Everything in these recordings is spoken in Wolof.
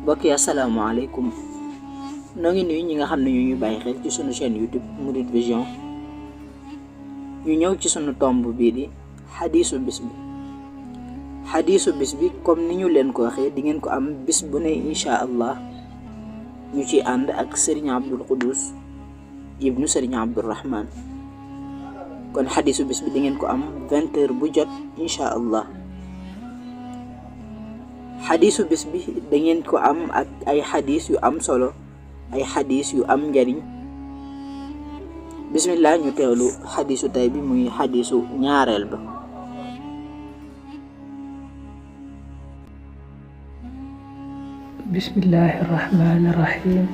mbokk yi asalaamaaleykum noo ngi nuyu ñi nga xam ne ñu bàyyi xel ci sunu chaîne YouTube Mouride Vision ñu ñëw ci sunu tomb bii di xadiisu bis bi comme ni ñu leen ko waxee di ngeen ko am bis bu ne incha allah ñu ci ànd ak Serigne Abdul Qudus ibnu Serigne Abdurrahman kon xadiisu bis bi di ngeen ko am 20h bu jot incha allah. xadiisu bis bi da ngeen ko am ak ay xadiis yu am solo ay xadiis yu am njariñ bismillah ñu teewlu xadiisu tay bi muy xadiisu ñaareel ba. bismillahi irrahmani irrahim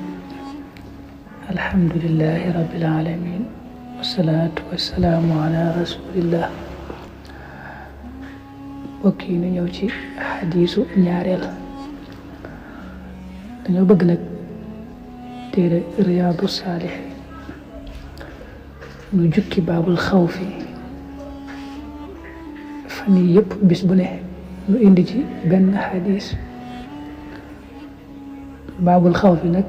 alhamdulillahi rabbil alamin wasalaatu wasalaamu ala rasulillah. mbokk yi ñu ñëw ci xadiisu ñaareel dañoo bëgg nag téere riyaadu saalihiin ñu jukki baabul xawfi fan yi yëpp bis bu ne ñu indi ci benn xadiis. baabul xawfi nag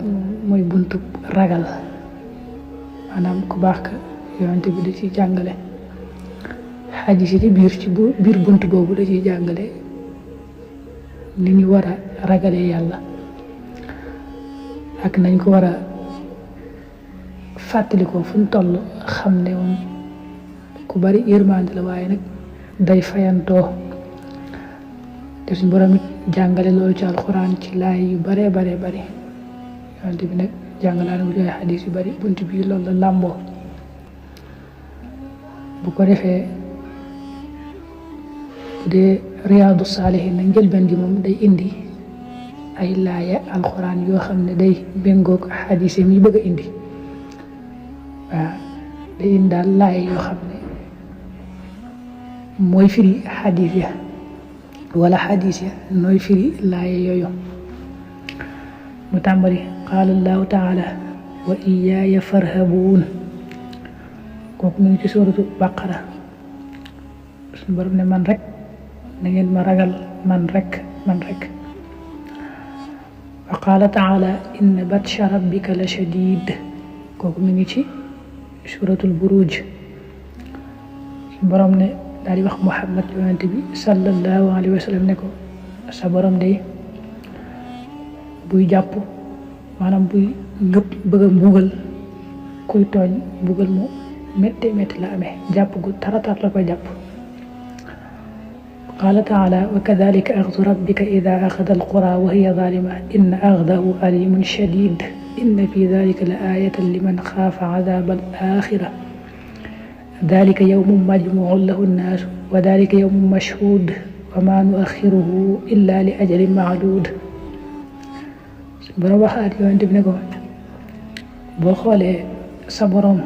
mooy buntu ragal maanaam ku baax ka yonent bi di ci jàngale xadiis yi ci biir bunt boobu da ciy jàngale ni ñu war a ragalee yàlla ak nañ ko war a fàttalikoo fu ñu toll xam ne moom ku bari yërmande la waaye nag day fayantoo te suñ borom it jàngale loolu ci alxuraan ci laay yu baree bari yonent bi nag jàngalaa na ay xadiis yu bari bunt bii loolu la làmboo bu ko defee de riyaadu saalihiin na njëlbeen gi moom day indi ay laaya alxuraan yoo xam ne day béngoog xadiis yi bëgg a indi waaw day indi daal laaya yoo xam ne mooy firi xadiis ya wala xadiis ya nooy firi laaya yooyu mu tàmbali qaala allahu taala wa iyaaya farhabuun kooku mu ngi ci suuratu baqara suñu borom ne man rek na ngeen ma ragal man rek wa qaala taala inna batsha rabbika la shadid kooku mi ngi ci suratul buruj borom ne daal di wax Muhammad yonent bi sallallahu alayhi wa sallam ne ko sa borom day buy jàpp maanaam buy ngëpp bëgg a mbugal kuy tooñ mbugal mu métti la amee jàpp gu taratar la koy jàpp. qaala taala wa kadalika axdu rabbika ida axada alqura wa hiya zaalima inna axdahu alimun shadid inna fi dalika la ayatan liman xaafa adaba al axira dalika yawmun majmuun lahu nnaasu wa dalika yawmun mashhuud wa ma nuaxiruhu illa li ajalin maaduud. borom waxaat yonent bi ne ko boo xoolee sa borom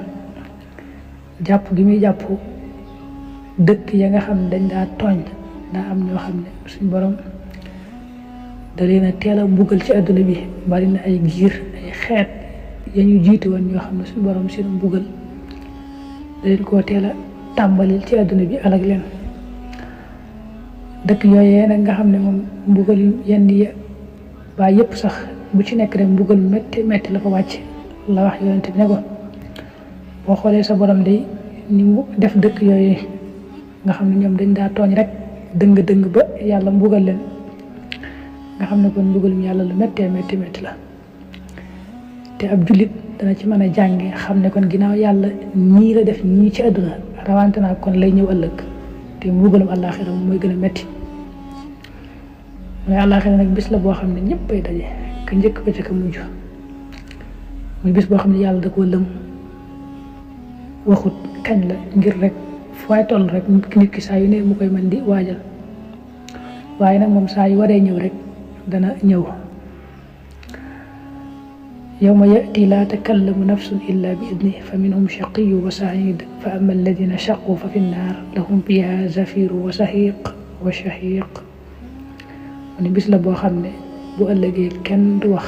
jàpp gi muy jàpp dëkk ya nga xam ne dañ daa tooñ daa am ñoo xam ne suñ borom da leen a teel a mbugal ci àdduna bi bari na ay giir ay xeet ya ñu jiitu woon ñoo xam ne suñ borom seen mbugal da leen koo teel a tàmbalil ci àdduna bi alag leen dëkk yooyee nag nga xam ne moom mbugal yu yenn ya ba yëpp sax bu ci nekk rek mbugal metti la ko wàcc la wax yonent bi ne ko boo xoolee sa borom day ni mu def dëkk yooyu nga xam ne ñoom dañ daa tooñ rek dëng ba yàlla mbugal leen nga xam ne kon mbugalum yàlla lu metti la te ab jullit dana ci mën a jànge xam ne kon ginnaaw yàlla ñii la def ñii ci àdduna rawante naa kon lay ñëw ëllëg te mbugalum àllaaxira moom mooy gën a metti mooy àllaaxira nag bis la boo xam ne ñëpp ay daje ka njëkk ba ca ka mujj muy bis boo xam ne yàlla da koo lëm waxut kañ la ngir rek fooy toll rek nit ki saa yu ne mu koy mën di waajal waaye nag moom saa yu waree ñëw rek dana ñëw yawma ya'ti laa takallamu nafsun illa bi idni fa minhum shaqiyyu wa sa'id fa amma alladina shaqu fa fi nnaar lahum fiha zafiru wa shahiq mu ne bis la boo xam ne bu ëllëgee kenn du wax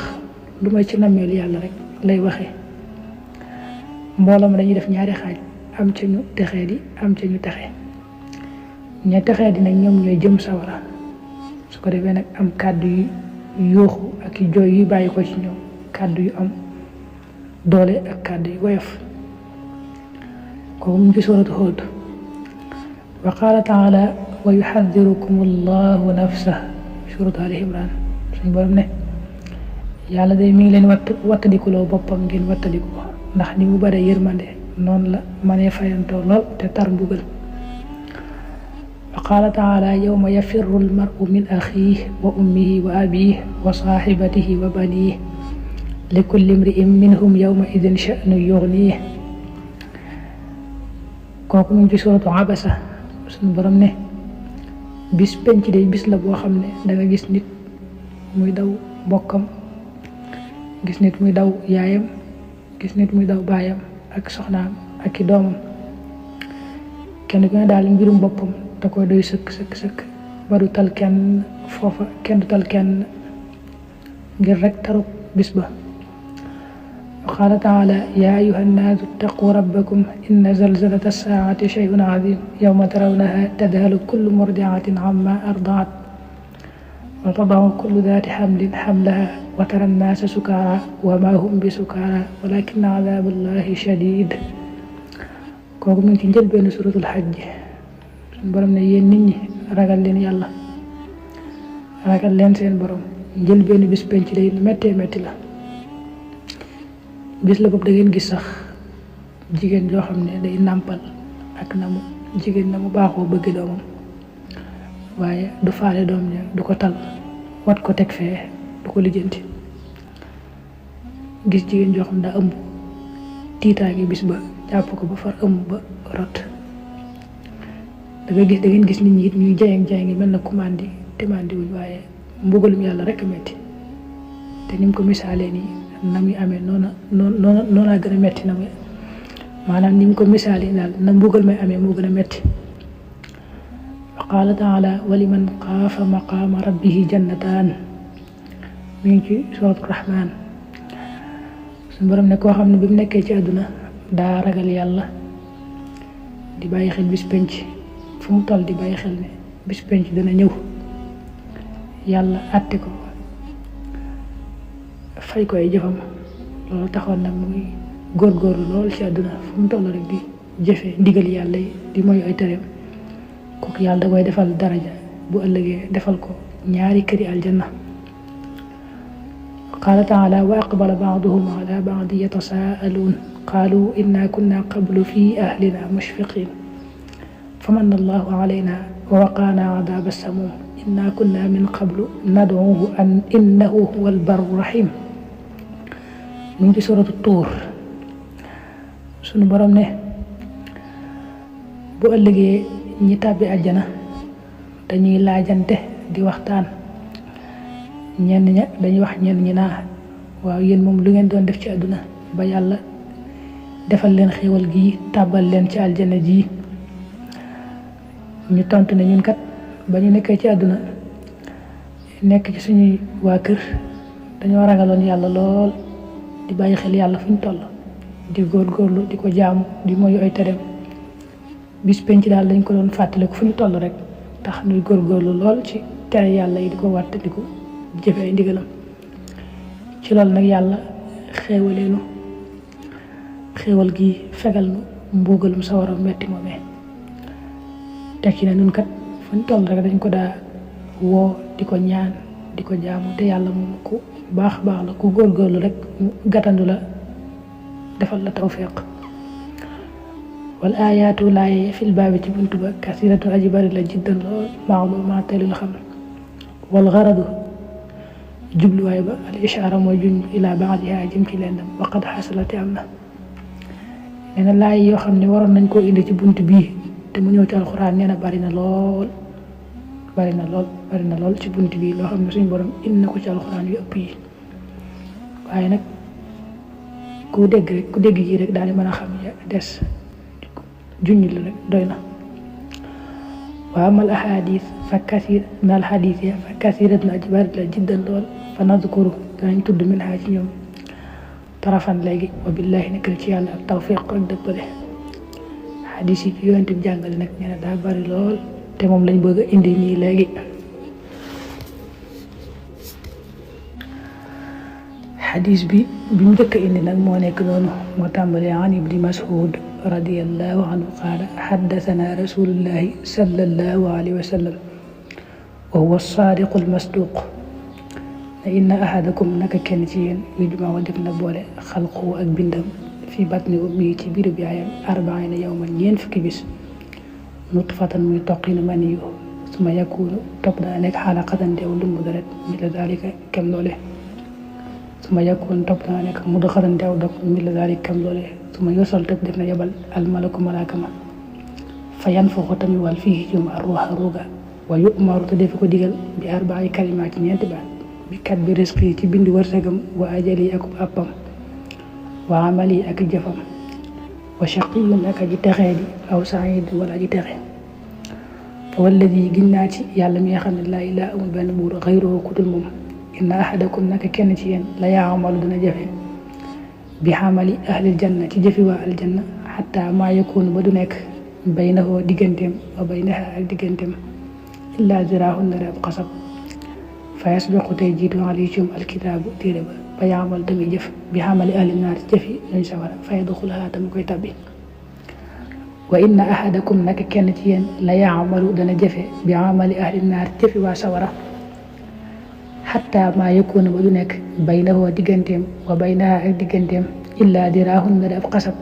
lu may ci nammeelu yàlla rek lay waxee mbooloo ma dañuy def ñaari xaaj am ca ñu texee di am ca ñu texe ña texee di nag ñoom ñooy jëm sawara su ko defee nag am kàddu yu yuuxu ak i jooy yu bàyyi ko ci ñoom kàddu yu am doole ak kàddu yu woyof kooku mu ngi ci suuratu Huud wa qaala taala wa yuxadirukum allahu nafsah suuratu Ali Imran suñ borom ne yàlla de mi ngi leen wattandikuloo boppam ngeen wattandiku ko ndax ni mu bare yërmande noonu la manee fayantoo lool te tar mbugal wa qaala taala yawma yafirru almaru min axiih wa ummihi wa abiih wa saaxibatihi wa baniih li kulli imri'in minhum yawma idin sha'nu yughniih kooku mu ngi ci suuratu Abasa suñu borom ne bis penc de bis la boo xam ne danga gis nit muy daw mbokkam gis nit muy daw yaayam gis nit muy daw baayam ak soxnaam ak i doomam kenn ku ne daal mbirum boppam da koy doy sëkk ba du tal kenn foofa kenn du tal kenn ngir rek taruk bis ba wa qaala taala yaa ayyuha nnaasu ttaquu rabbakum inna zalzalata ssaa'ati shay'un aziim yawma tarawnahaa tadhalu kullu murdi'atin ammaa ardaat wa tada'u kullu dhaati hamlin hamlahaa wa tara nnaasa sukaaraa wa maa hum bi sukaaraa walaakinna azaabu llaahi shadiid kooku mu ngi ci njëlbéenu suuratul Hajj suñu borom ne yéen nit ñi ragal leen yàlla ragal leen seen borom njëlbéenu bis penc day méttee métti la bis la boobu da ngeen gis sax jigéen joo xam ne day nàmpal ak na mu jigéen na mu baaxoo bëgg doomam waaye du faale doom ja du ko tal wat ko teg fee du ko lijjanti gis jigéen joo xam daa ëmb tiitaangi bis ba jàpp ko ba far ëmb ba rot da ngeen gis nit ñi it ñuy jayang mel na commande te mandi wuñ waaye mbugalum yàlla rek a metti te ni mu ko misaalee nii na muy amee noona gën a metti na muy maanaam ni mu ko misaalee daal na mbugal may amee moo gën a metti wa qaala taala wa liman xaafa maqaama rabbihi jannataan mi ngi ci suuratu Rahmaan suñu borom ne koo xam ne bi mu nekkee ci àdduna daa ragal yàlla di bàyyi xel bis penc fu mu toll di bàyyi xel ne bis penc dana ñëw yàlla àtte ko fay ko ay jëfam loolu taxoon nag muy góorgóorlu lool ci àdduna fu mu toll rek di jëfe ndigal yàlla yi di moy ay tereem kooku yàlla da koy defal daraja bu ëllëgee defal ko ñaari këri aljanna qaala taala wa aqbala ba'duhum ala ba'din yatasaaluun qaalu inna kunna qablu fi ahlina mushfiqin famanna allahu alayna wa waqaana adaaba samuum inna kunna min qablu nad'uuhu innahu huwal barru rahim mu ngi ci suratu Tuur sunu borom ne bu ëllëgee ñi tàbbi àjjana dañuy laajante di waxtaan ñenn ña dañuy wax ñenn ñi naa waaw yéen moom lu ngeen doon def ci àdduna ba yàlla defal leen xéewal gi tàbbal leen ci aljana ji ñu tontu ne ñun kat ba ñu nekkee ci àdduna nekk ci suñuy waa kër dañoo ragaloon yàlla lool di bàyyi xel yàlla fu ñu toll di góorgóorlu di ko jaamu di moyu ay tereem bis penc daal dañ ko doon fàttaliku fu ñu toll rek tax ñuy góorgóorlu lool ci tere yàlla yi di ko wàttaliku di jëfe ay ndigalam ci loolu nag yàlla xéewaleenu xéewal gi fegal nu mbugalum sawara metti moomee teg ci ne nun kat fu ñu toll rek dañ ko daa woo di ko ñaan di ko jaamu te yàlla moom ku baax la ku góorgóorlu rek mu gàttandu la defal la tawfiq wal ayaatu laaye fil baabi ci buntu ba kasiratu aji bari la jiddan lool maalumaat te lu ñu xam wal garadu jubluwaay ba al ishaara mooy junj ila baadiha jëm ci lendam waqad xasalati am na nee na laay yoo xam ne waroon nañ koo indi ci bunt bii te mu ñëw ci alxuraan nee na bari na lool ci bunt bii loo xam ne suñu borom indi na ko ci alxuraan yu ëpp yi waaye nag ku dégg ji rek daal di mën a xam ya des junj la rek doy na wa amal ahadis fa kasir na al hadis ya fa kasirat na aji bari la jiddan lool fa nadkuru danañ tudd min haa ci ñoom tarafan léegi wa billahi nekkal ci yàlla ak tawfiq ak dëppale hadis yi ci yonent bi jàngale nag nee na daa bari lool te moom lañ bëgg a indi nii léegi xadis bi mu njëkk indi nag moo nekk noonu moo tàmbale an ibni mas'ud radiyallahu anhu qaala xaddathana rasulullahi sallallahu alayhi wa sallam wa huwa as-saadiqu al-masduuq ne inna ahadakum naka kenn ci yéen yujma'u def na boole xalqu ak bindam fi batni ummi ci biiru yaayam 40 yawman 40 bis nutfatan muy toqinu maniyu suma yakunu topp dana nekk xalaqatan deew lumbu deret misla dalika kem loole suma yakunu topp dana nekk mudxatan deew dog misla dalika kem loole suma yosal tëb def na yebal almalaku malaaka ma fa yanfuxu tamit wal fii ci ruuxa ruuga wa yu'maru te def ko digal bi 4 kalimaat ci 4 baat bi kat bi risqi ci bindi wërsëgam wa ajali ak appam wa amali ak jëfam wa shaqiyun ak aji texee di aw said wala aji texe fa walladi ginnaa ci yàlla mi nga xam ne laa ilaaha amul benn buur xayruhu kudul moom inna ahadakum naka kenn ci yéen la yaamalu dana jafe bi xamali ahlil janna ci jëfi waa aljanna xatta maa yakunu ba du nekk baynahu digganteem wa baynaha ak digganteem illaa ziraahun na ab xasab fa yasbiqu tey jiitu alayhi ci alkitaabu téere ba ba yaamal tamit jëf bi xamali ahli naar jëfi ñooñ sawara fa yadxulahaa tam koy tabbi wa inna ahadakum naka kenn ci yéen la yaamalu dana jëfe bi amali ahli naar jëfi waa sawara xatta maa yakuna ba du nekk baynahu digganteem wa baynaha ak digganteem illaa diraahun na ab xasab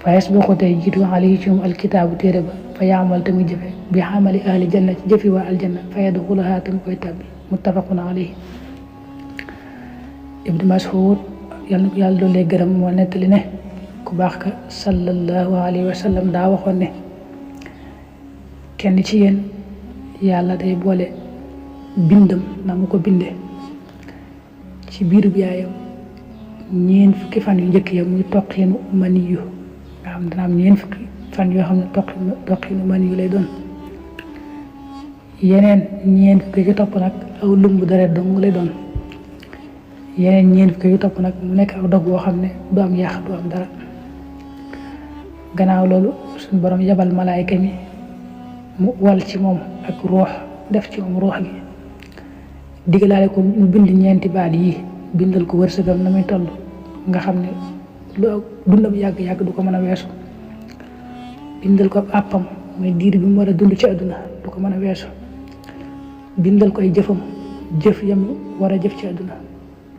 fa yasbiqu tey jiitu alayhi ci alkitaabu téere ba fa yaamal tamit jëfe bi xamali ahli janna ci jëfi waa aljanna fa yadxulahaa tam koy tabbi muttafaqun alayhi. Ibn Mas'ud yal na ko yàlla doole gërëm moo nettali ne ku baax ka sallallahu alayhi wa sallam daa waxoon ne kenn ci yéen yàlla day boole bindam na mu ko binde ci biiru yaayam 40 fan yu njëkk ya muy toqinu maniyu nga xam dana am 40 fan yoo xam ne toqinu maniyu lay doon yeneen 40 yu topp nag aw lumbu deret dong lay doon yeneen 40 yu topp nag mu nekk aw dog boo xam ne du am yàq du am dara gannaaw loolu suñu borom yabal malaayka mi mu wal ci moom ak ruux def ci moom ruux gi digalaale ko mu bind 4 baat yi bindal ko wërsëgam na muy toll nga xam ne lu dundam yàgg-yàgg du ko mën a weesu bindal ko àppam mooy diir bi mu war a dund ci àdduna du ko mën a weesu bindal ko ay jëfam jëf yam war a jëf ci àdduna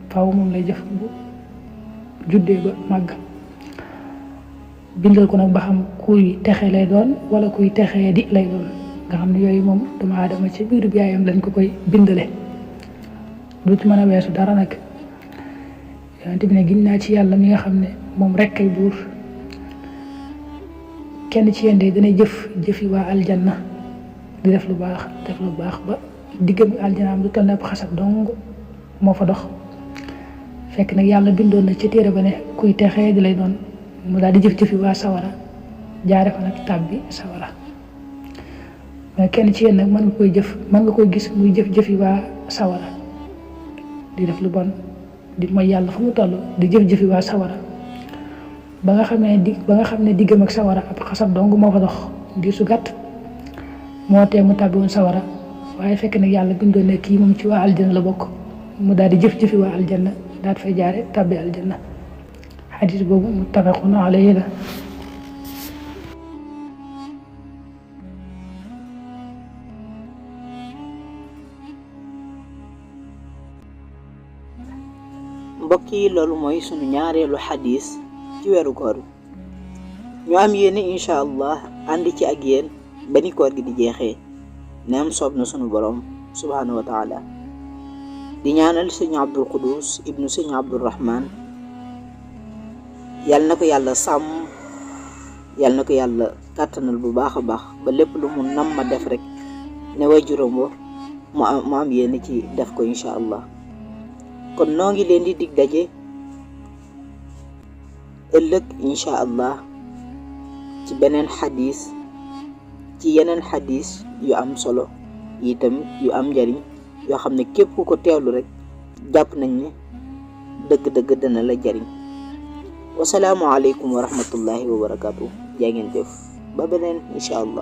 faaw moom lay jëf bu juddee ba màgg bindal ko nag ba xam kuy texe lay doon wala kuy texee di lay doon nga xam ne yooyu moom doomu aadama ci biiru yaayam lañ ko koy bindale du ci mën a weesu dara nag yonent bi ne giñ naa ci yàlla mi nga xam ne moom rek kay buur kenn ci yéen de dana jëfi waa aljanna di def lu baax ba diggam aljanaam du toll ne ab xasab dong moo fa dox fekk nag yàlla bindoon na ci téere ba ne kuy texee di lay doon mu daal di jëf-jëfi waa sawara jaare fa nag tàbbi sawara mais kenn ci yéen nag mën nga koy gis muy jëf-jëfi waa sawara di def lu bon di mooy yàlla fu mu toll di jëf-jëfi waa sawara ba nga xam ne diggam ak sawara ab xasab dong moo fa dox di su gàtt moo tee mu tàbbi woon sawara waaye fekk nag yàlla bindoon ne kii moom ci waa aljanna la bokk mu daal di jëf-jëfi waa aljanna daal fay jaare tàbbi aljanna xadis boobu muttafaqun alayhi la. mbokk yi loolu mooy sunu ñaareelu xadis ci weeru koor ñu am yéene incha allah ànd ci ak yéen ba ni koor gi di jeexee ne am soob na sunu borom subhanahu wa taala di ñaanal sëñ Abdul Qudus ibnu sëñ Abdul Rahman yal na ko yàlla sàmm yal na ko yàlla kàttanal bu baax a baax ba lépp lu mu nam ma def rek ne way juróom wa mu am yéene ci def ko incha allah kon noo ngi leen di dig daje ëllëg incha allah ci beneen xadis ci yeneen xadis yu am solo itam yu am njariñ yoo xam ne képp ku ko teewlu rek jàpp nañ ne dëgg-dëgg dana la jariñ wasalaamu aleykum wa rahmatullahi wa barakatuh jaa ngeen jëf ba beneen incha allah